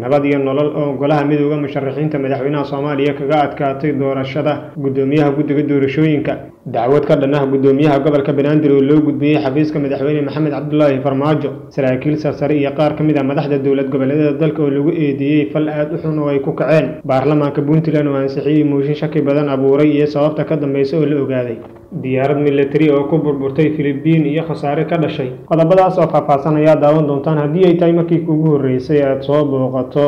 Nabad iyo Nolol oo Golaha Midowga Musharaxiinta Madaxweynaha Soomaaliya kaga adkaatay doorashada guddoomiyaha guddiga doorashooyinka. Dacwad ka dhan ah guddoomiyaha gobolka Banaadir oo loo gudbiyey xafiiska Madaxweyne Maxamed Cabdulaahi Farmaajo. Saraakiil sarsare iyo qaar ka mid ah madaxda dowlad goboleedyada dalka oo lagu eedeeyey fal aad u xun oo ay ku kaceen. Baarlamaanka Puntland oo ansixiyey mooshin shaki badan abuuray iyo sababta ka dambeysa oo la ogaaday. Diyaarad militari oo ku burburtay Filibiin iyo khasaare ka dhashay. Qodobadaas oo faahfaahsan ayaa daawan doontaan. Haddii ay tahay markii kuugu horreysay aad soo booqato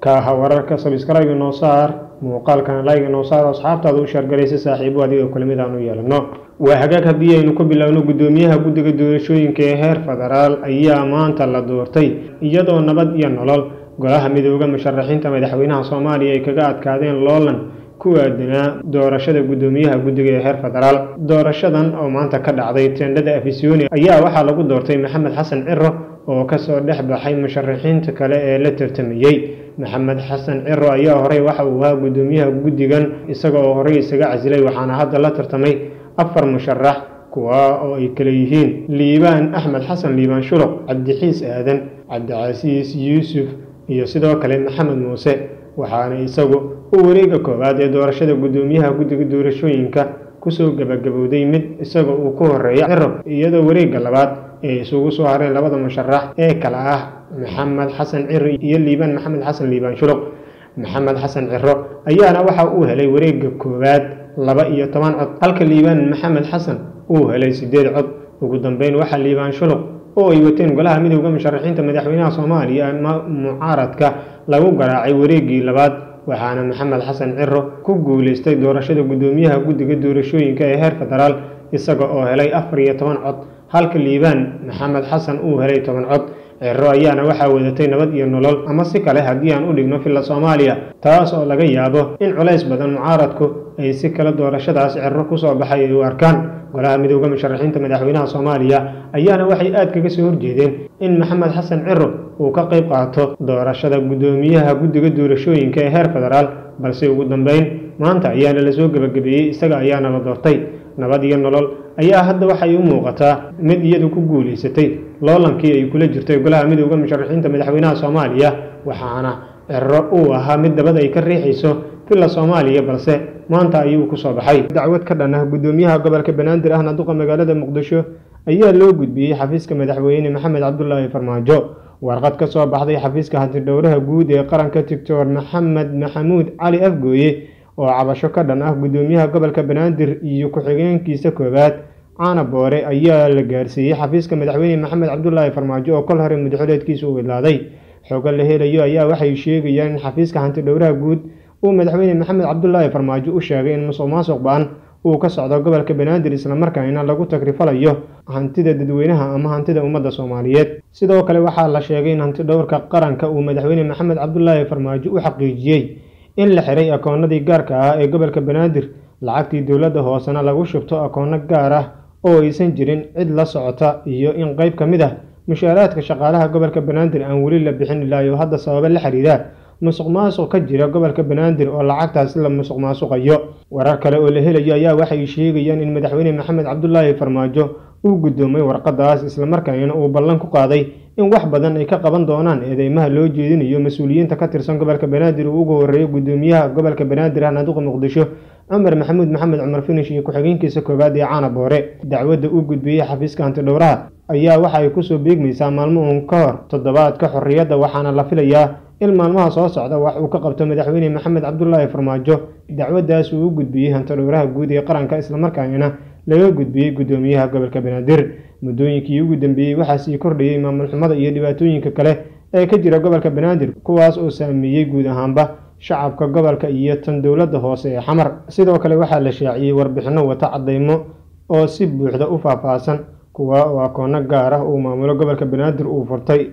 Kaaha Wararka, subscribe inoo saar, muuqaalkana like inoo saar, asxaabtaada u shaargalaysa, saaxiibo adiga kula mid aan u yeelano. Waa hagaag, haddii aynu ku bilowno, guddoomiyaha guddiga doorashooyinka ee heer federaal ayaa maanta la doortay, iyadoo Nabad iyo Nolol Golaha Midowga Musharaxiinta Madaxweynaha Soomaaliya ay kaga adkaadeen loolan ku aadanaa doorashada guddoomiyaha guddiga ee heer federaal. Doorashadan oo maanta ka dhacday teendhada Afisyooni ayaa waxaa lagu doortay Maxamed Xasan Ciro oo kasoo dhex baxay musharaxiinta kale ee la tartamayey. Maxamed Xasan Ciro ayaa horey waxa uu ahaa guddoomiyaha guddigan, isaga oo horey isaga casilay, waxaana hadda la tartamay 4 musharax, kuwa oo ay kala yihiin Liibaan Axmed Xasan Liibaan Shuluq, Cabdixiis Aadan, Cabdicasiis Yuusuf iyo sidoo kale Maxamed Muuse. Waxaana isagu u wareega koowaad ee doorashada guddoomiyaha guddiga doorashooyinka kusoo gabagabowday mid isaga uu ku horeeya Ciro, iyadoo wareegga labaad ay isugu soo hareen labada musharax ee kala ah Maxamed Xasan Ciro iyo Liibaan Maxamed Xasan Liibaan Shuluq. Maxamed Xasan Ciro ayaana waxa uu helay wareegga koowaad 12 cod, halka Liibaan Maxamed Xasan uu helay 8 cod. Ugu dambeyn waxaa Liibaan Shuluq oo ay wateen Golaha Midowda Musharaxiinta Madaxweynaha Soomaaliya ama mucaaradka lagu garaacay wareeggii labaad, waxaana Maxamed Xasan Ciro ku guuleystay doorashada guddoomiyaha guddiga doorashooyinka ee heer federaal, isaga oo helay 14 cod, halka Liibaan Maxamed Xasan uu helay 10 cod. Ciro ayaana waxaa wadatay Nabad iyo Nolol, ama si kale haddii aan u dhigno Villa Soomaaliya, taas oo laga yaabo in culays badan mucaaradku ay si kale doorashadaas Ciro kusoo baxay ay u arkaan. Golaha Midowda Musharaxiinta Madaxweynaha Soomaaliya ayaana waxay aad kaga soo horjeedeen in Maxamed Xasan Ciro uu ka qayb qaato doorashada guddoomiyaha guddiga doorashooyinka ee heer federaal, balse ugu dambeyn maanta ayaana lasoo gebagabeeyey, isaga ayaana la doortay. Nabad iyo Nolol ayaa hadda waxay u muuqataa mid iyadu ku guulaysatay loolankii ay kula jirtay Golaha Midowda Musharaxiinta Madaxweynaha Soomaaliya, waxaana Ciro uu ahaa mid dabada ay ka riixayso Villa Soomaaliya, balse maanta ayuu kusoo baxay. Dacwad ka dhan ah guddoomiyaha gobolka Banaadir ahna duqa magaalada Muqdisho ayaa loo gudbiyey xafiiska Madaxweyne Maxamed Cabdulaahi Farmaajo. Warqad ka soo baxday xafiiska hantidhowraha guud ee qaranka, Doctor Maxamed Maxamuud Cali Afgooye, oo cabasho ka dhan ah guddoomiyaha gobolka Banaadir iyo ku-xigeenkiisa koowaad Caana Boore ayaa la gaarsiiyey xafiiska Madaxweyne Maxamed Cabdulaahi Farmaajo oo kol hore mudxuleedkiisa uu idlaaday. Xogo la helayo ayaa waxay sheegayaan in xafiiska hantidhowraha guud uu Madaxweyne Maxamed Cabdulaahi Farmaajo u sheegay in musuq maasuq ba-an uu ka socdo gobolka Banaadir, islamarkaana lagu takrifalayo hantida dadweynaha ama hantida ummadda Soomaaliyeed. Sidoo kale waxaa la sheegay in hantidhowrka qaranka uu Madaxweyne Maxamed Cabdulaahi Farmaajo u xaqiijiyey in la xiray akoonadii gaarka ah ee gobolka Banaadir, lacagtii dowladda hoosena lagu shubto akoono gaar ah oo aysan jirin cid la socota, iyo in qayb ka mid ah mushaaraadka shaqaalaha gobolka Banaadir aan weli la bixin ilaa iyo hadda sababo la xiriira musuq maasuq ka jira gobolka Banaadir oo lacagtaasi la musuq maasuqayo. Warar kale oo la helayo ayaa waxay sheegayaan in Madaxweyne Maxamed Cabdulaahi Farmaajo uu guddoomay warqadaas, islamarkaana uu ballan ku qaaday in wax badan ay ka qaban doonaan eedeymaha loo jeedinayo mas-uuliyiinta ka tirsan gobolka Banaadir uu ugu horreeyo guddoomiyaha gobolka Banaadir ahna duqa Muqdisho Cumar Maxamuud Maxamed Cumar Finish iyo ku-xigeenkiisa koowaad ee Caana Boore. Dacwadda uu gudbiyey xafiiska hantidhowraha ayaa waxa ay kusoo beegmaysaa maalmo uun ka hor toddobaadka xorriyadda, waxaana la filayaa in maalmaha soo socda wax uu ka qabto Madaxweyne Maxamed Cabdulaahi Farmaajo dacwaddaas uu u gudbiyey hantidhowraha guud ee qaranka, islamarkaana laga gudbiyey guddoomiyaha gobolka Banaadir. Muddooyinkii ugu dambeeyey waxaa sii kordhayey maamul xumada iyo dhibaatooyinka kale ee ka jira gobolka Banaadir, kuwaas oo saameeyey guud ahaanba shacabka gobolka iyo tan dowladda hoose ee Xamar. Sidoo kale waxaa la shaaciyey warbixinno wata caddaymo oo si buuxda u faahfaahsan, kuwa oo akoono gaar ah uu maamulo gobolka Banaadir uu furtay,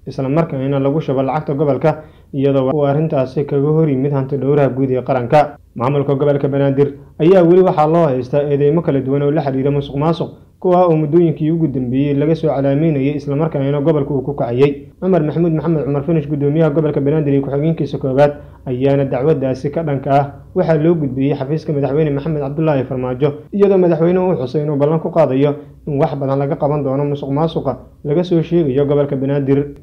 islamarkaana lagu shubo lacagta gobolka, iyadoo uu arrintaasi kaga hor yimid hantidhowraha guud ee qaranka. Maamulka gobolka Banaadir ayaa weli waxaa loo haystaa eedeymo kala duwan oo la xiriira musuq maasuq, kuwa oo muddooyinkii ugu dambeeyey laga soo calaameynayay, islamarkaana gobolka uu ku kacayay. Cumar Maxamuud Maxamed Cumar Finish, guddoomiyaha gobolka Banaadir iyo ku-xigeenkiisa koowaad, ayaana dacwadaasi ka dhanka ah waxaa loo gudbiyey xafiiska Madaxweyne Maxamed Cabdulaahi Farmaajo, iyadoo madaxweynuhu uu xusay inuu ballan ku qaadayo in wax badan laga qaban doono musuq maasuqa laga soo sheegayo gobolka Banaadir.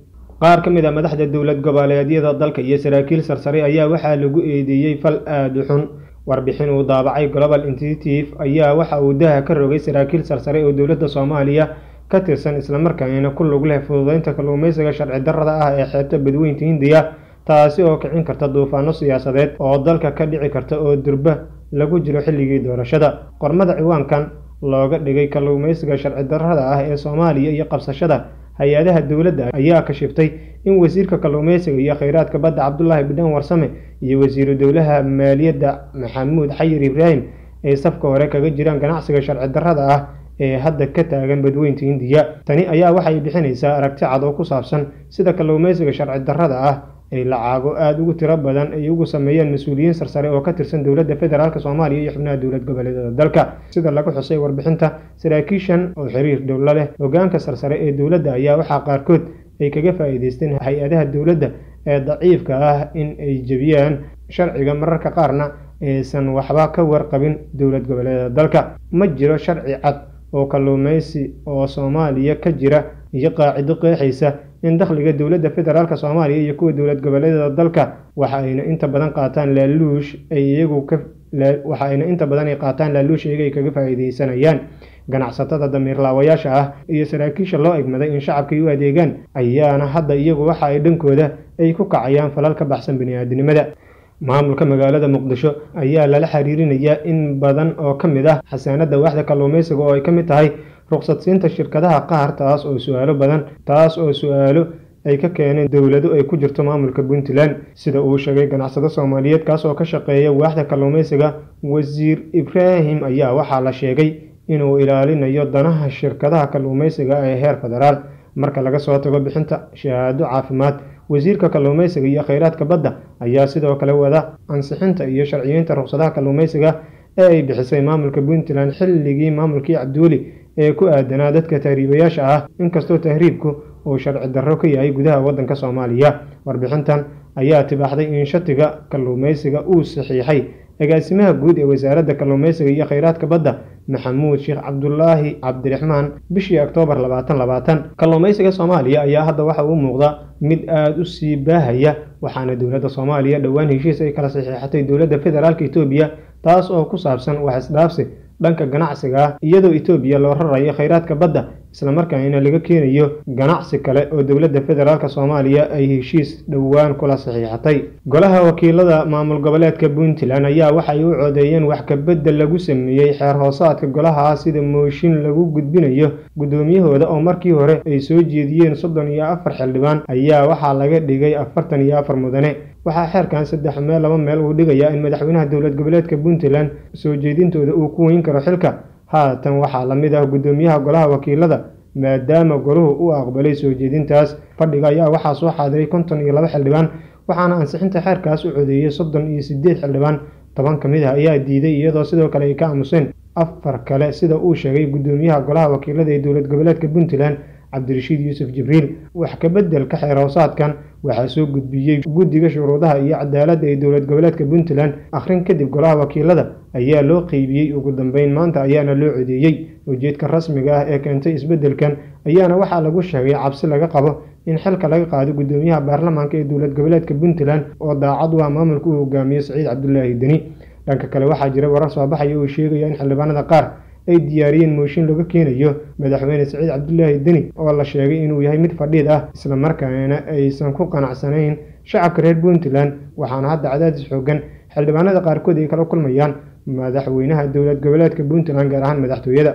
Qaar ka mid ah madaxda dowlad goboleedyada dalka iyo saraakiil sarsare ayaa waxaa lagu eedeeyey fal aad u xun. Warbixin uu daabacay Global Initiative ayaa waxa uu daha ka rogay saraakiil sarsare oo dowladda Soomaaliya ka tirsan islamarkaana ku lug leh fududeynta kalluumeysiga sharci darrada ah ee xeebta Badweynta Hindiya, taasi oo kicin karta duufaano siyaasadeed oo dalka ka dhici karta oo durba lagu jiro xilligii doorashada. Qormada ciwaankan looga dhigay kalluumeysiga sharci darrada ah ee Soomaaliya iyo qabsashada hay-adaha dowladda ayaa kashiftay in wasiirka kalluumeysiga iyo kheyraadka badda Cabdulaahi Bidhaan Warsame iyo wasiiru dowlaha maaliyadda Maxamuud Xayir Ibraahim ay safka hore kaga jiraan ganacsiga sharci darrada ah ee hadda ka taagan Badweynta Hindiya. Tani ayaa waxay bixinaysaa aragti cad oo ku saabsan sida kalluumeysiga sharci darrada ah ay lacago aada ugu tiro badan ay ugu sameeyeen mas-uuliyiin sarsare oo ka tirsan dowladda federaalk Soomaaliya iyo xubnaha dowlad goboleedyada dalka. Sida lagu xusay warbixinta, saraakiishan oo xiriir dhow la leh hoggaanka sarsare ee dowladda ayaa waxaa qaarkood ay kaga faa'iideysteen hay-adaha dowladda ee daciifka ah in ay jebiyaan sharciga, mararka qaarna aysan waxba ka warqabin dowlad goboleedyada dalka. Ma jiro sharci cad oo kalluumeysi oo Soomaaliya ka jira iyo qaacido qeexaysa in dakhliga dowladda federaalk Soomaaliya iyo kuwa dowlad goboleedyada dalka, waxa ayna inta badan qaataan laaluush ay iyagu ka waxa ayna inta badan ay qaataan laaluush iyaga ay kaga faa'iideysanayaan. Ganacsatada damiirlaawayaasha ah iyo saraakiisha loo egmaday in shacabka ay u adeegaan ayaana hadda iyagu waxa ay dhankooda ay ku kacayaan falal ka baxsan bini'aadanimada. Maamulka magaalada Muqdisho ayaa lala xiriirinayaa in badan oo ka mid ah xasaanadda waaxda kalluumeysiga oo ay ka mid tahay ruqsadsiinta shirkadaha qaar, taas oo su'aalo badan taas oo su'aalo ay ka keeneen dowlado ay ku jirto maamulka Puntland. Sida uu sheegay ganacsade Soomaaliyeed kaas oo ka shaqeeya waaxda kalluumeysiga, Wasiir Ibraahim ayaa waxaa la sheegay inuu ilaalinayo danaha shirkadaha kalluumeysiga ee heer federaal. Marka laga soo tago bixinta shahaado caafimaad, wasiirka kalluumeysiga iyo kheyraadka badda ayaa sidoo kale wada ansixinta iyo sharciyeynta ruqsadaha kalluumeysiga ee ay bixisay maamulka Puntland xilligii maamulkii Cabdiweli ee ku aadanaa dadka tahriibayaasha ah, inkastoo tahriibku uu sharci darro ka yahay gudaha waddanka Soomaaliya. Warbixintan ayaa tibaaxday in shatiga kalluumeysiga uu saxiixay agaasimaha guud ee wasaaradda kalluumeysiga iyo kheyraadka badda Maxamuud Sheekh Cabdulaahi Cabdiraxmaan bishii Oktoobar 2020. Kalluumeysiga Soomaaliya ayaa hadda waxa uu muuqdaa mid aada u sii baahaya, waxaana dowladda Soomaaliya dhowaan heshiis ay kala saxiixatay dowladda federaalka Itoobiya, taas oo ku saabsan wax isdhaafsi dhanka ganacsiga ah, iyadoo Itoobiya loo rarayo kheyraadka badda islamarkaana laga keenayo ganacsi kale oo dowladda federaalk Soomaaliya ay heshiis dhowaan kula saxiixatay. Golaha wakiilada maamul goboleedka Puntland ayaa waxay u codeeyeen wax kabedel lagu sameeyey xeer hoosaadka golaha, sida mooshin lagu gudbinayo guddoomiyahooda oo markii hore ay soo jeediyeen 34 xildhibaan ayaa waxaa laga dhigay 44 mudane. Waxaa xeerkan 3 meel 2 meel uu dhigayaa in madaxweynaha dowlad goboleedka Puntland soo jeedintooda uu ku weyn karo xilka. Haatan waxaa la mid ah guddoomiyaha golaha wakiilada, maadaama goluhu u aqbalay soo jeedintaas. Fadhiga ayaa waxaa soo xaadiray 52 xildhibaan, waxaana ansixinta xeerkaas u codeeyey 38 xildhibaan, 10 ka mid ah ayaa diiday, iyadoo sidoo kale ay ka aamuseen 4 kale, sida uu sheegay guddoomiyaha golaha wakiilada ee dowlad goboleedka Puntland Cabdirashiid Yuusuf Jibriil. Wax ka beddelka xeer hoosaadkan waxaa soo gudbiyey guddiga shuruudaha iyo cadaaladda ee dowlad goboleedka Puntland. Akhrin kadib golaha wakiilada ayaa loo qeybiyey, ugu dambeyn maanta ayaana loo codeeyey. Ujeedka rasmiga ah ee keentay isbeddelkan ayaana waxaa lagu sheegay cabsi laga qabo in xilka laga qaado guddoomiyaha baarlamaanka ee dowlad goboleedka Puntland oo daacad u ah maamulka uu hogaamiyo Saciid Cabdulaahi Deni. Dhanka kale waxaa jira warar soo baxaya oo sheegaya in xildhibaanada qaar ay diyaariyeen mooshin laga keenayo madaxweyne Saciid Cabdulaahi Deni oo la sheegay inuu yahay mid fadhiid ah, islamarkaana aysan ku qanacsanayn shacabka reer Puntland. Waxaana hadda cadaadis xooggan xildhibaanada qaarkood ay kala kulmayaan madaxweynaha dowlad goboleedka Puntland, gaar ahaan madaxtooyada.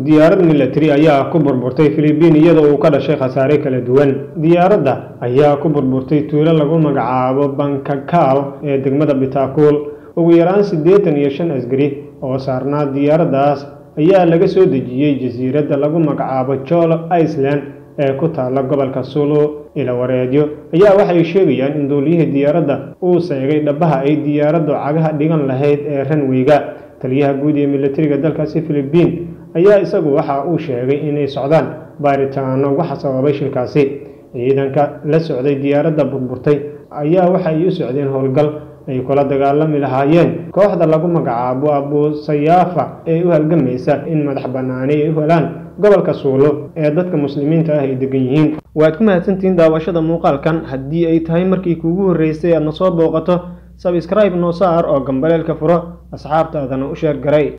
Diyaarad military ayaa ku burburtay Filibiin iyadoo uu ka dhashay khasaare kala duwan. Diyaaradda ayaa ku burburtay tuulo lagu magacaabo Bankakaal ee degmada Bitakuul. Ugu yaraan 85 askari oo saarnaa diyaaraddaas ayaa laga soo dejiyey jasiiradda lagu magacaabo Jolo Iceland ee ku taalla gobolka Sulu. Ila wareedyo ayaa waxay sheegayaan in duuliyihii diyaaradda uu seegay dhabaha ay diyaaraddu cagaha dhigan lahayd ee ranweyga. Taliyaha guud ee militariga dalkaasi Filibiin ayaa isagu waxa uu sheegay inay socdaan baaritaano waxa sababay shilkaasi. Ciidanka la socday diyaaradda burburtay ayaa waxay u socdeen howlgal ay kula dagaalami lahaayeen kooxda lagu magacaabo Abu Sayaafa ee u halgamaysa in madax bannaani ay u helaan gobolka Suulo ee dadka muslimiinta ah ay degan yihiin. Waad ku mahadsantihiin daawashada muuqaalkan. Haddii ay tahay markii kuugu horreysay aadna soo booqato, subscribe noo saar oo gambaleelka furo, asxaabtaadana u sheer garay.